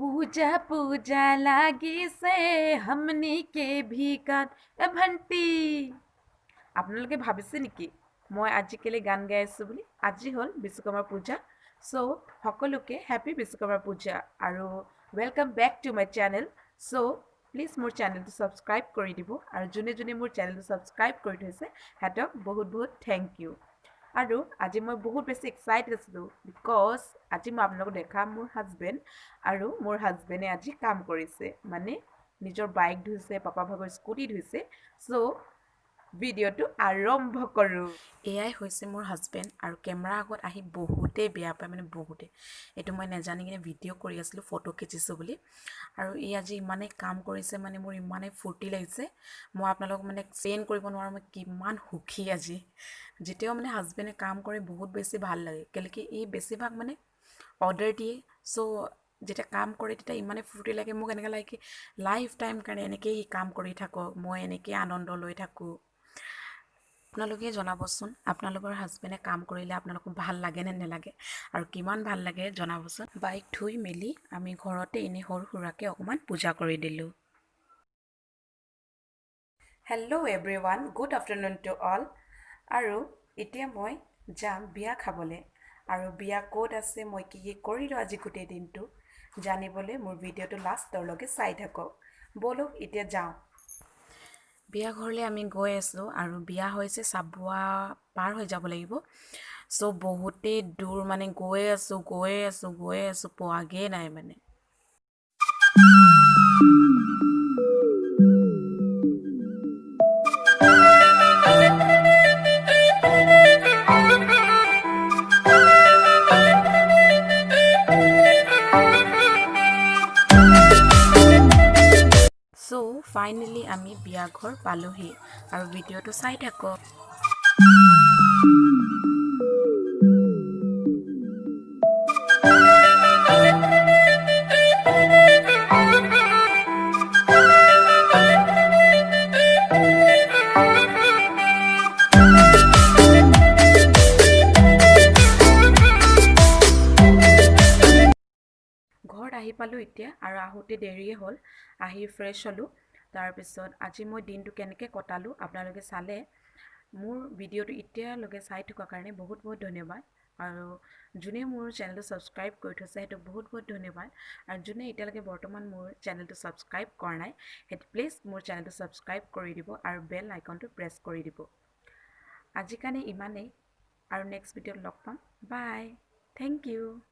পূজা পূজা লাগিছে हमनी के भी গান এ ভণ্টি। আপোনালোকে ভাবিছে নেকি মই আজি কেলৈ গান গাই আছোঁ বুলি? আজি হ'ল বিশ্বকৰ্মা পূজা। চ' সকলোকে হেপী বিশ্বকৰ্মা পূজা আৰু welcome back to my channel. So please মোৰ চেনেলটো ছাবস্ক্ৰাইব কৰি দিব আৰু যোনে যোনে মোৰ চেনেলটো ছাবস্ক্ৰাইব কৰি থৈছে সিহঁতক বহুত বহুত thank U. আৰু আজি মই বহুত বেছি এক্সাইটেড আছিলোঁ because আজি মই আপোনালোকক দেখাম মোৰ হাজবেণ্ড, আৰু মোৰ হাজবেণ্ডে আজি কাম কৰিছে, মানে নিজৰ বাইক ধুইছে, পাপা ভাগৰ স্কুটি ধুইছে। চ' ভিডিঅ'টো আৰম্ভ কৰোঁ। এয়াই হৈছে মোৰ হাজবেণ্ড আৰু কেমেৰা আগত আহি বহুতেই বেয়া পায়, মানে বহুতেই। এইটো মই নেজানি কিনে ভিডিঅ' কৰি আছিলোঁ, ফটো খিচিছোঁ বুলি। আৰু ই আজি ইমানেই কাম কৰিছে, মানে মোৰ ইমানেই ফূৰ্তি লাগিছে, মই আপোনালোকক মানে এক্সপ্লেইন কৰিব নোৱাৰোঁ মই কিমান সুখী আজি। যেতিয়াও মানে হাজবেণ্ডে কাম কৰে বহুত বেছি ভাল লাগে, কেলেকি ই বেছিভাগ মানে অৰ্ডাৰ দিয়ে। চ' যেতিয়া কাম কৰে তেতিয়া ইমানেই ফূৰ্তি লাগে মোক, এনেকুৱা লাগে কি লাইফ টাইম কাৰণে এনেকৈয়ে সি কাম কৰি থাকক, মই এনেকৈয়ে আনন্দ লৈ থাকোঁ। আপোনালোকে জনাবচোন আপোনালোকৰ হাজবেণ্ডে কাম কৰিলে আপোনালোকক ভাল লাগে নে নেলাগে আৰু কিমান ভাল লাগে জনাবচোন। বাইক ধুই মেলি আমি ঘৰতে এনেই সৰু সুৰাকৈ অকণমান পূজা কৰি দিলোঁ। Hello everyone, good afternoon to all. আৰু এতিয়া মই যাম বিয়া খাবলৈ, আৰু বিয়া ক'ত আছে, মই কি কি কৰিলোঁ আজি গোটেই দিনটো জানিবলৈ মোৰ ভিডিঅ'টো লাষ্টৰলৈকে চাই থাকক। ব'লক এতিয়া যাওঁ। বিয়া ঘৰলৈ আমি গৈ আছোঁ আৰু বিয়া হৈছে চাবুৱা পাৰ হৈ যাব লাগিব। চ' বহুতেই দূৰ, মানে গৈয়ে আছোঁ গৈয়ে আছোঁ গৈয়ে আছোঁ, পোৱাগৈয়ে নাই মানে। চ' ফাইনেলি আমি বিয়া ঘৰ পালোহি আৰু ভিডিঅ'টো চাই থাকক। ঘৰত আহি পালোঁ এতিয়া, আৰু আহোঁতে দেৰিয়ে হ'ল, আহি ফ্ৰেছ হ'লোঁ। তাৰপিছত আজি মই দিনটো কেনেকৈ কটালোঁ আপোনালোকে চালে। মোৰ ভিডিঅ'টো এতিয়ালৈকে চাই থকাৰ কাৰণে বহুত বহুত ধন্যবাদ। আৰু যোনে মোৰ চেনেলটো ছাবস্ক্ৰাইব কৰি থৈছে সেইটোক বহুত বহুত ধন্যবাদ। আৰু যোনে এতিয়ালৈকে বৰ্তমান মোৰ চেনেলটো ছাবস্ক্ৰাইব কৰা নাই সেইটো প্লিজ মোৰ চেনেলটো ছাবস্ক্ৰাইব কৰি দিব আৰু বেল আইকনটো প্ৰেছ কৰি দিব। আজিৰ কাৰণে ইমানেই আৰু নেক্সট ভিডিঅ'ত লগ পাম। Bye, thank you.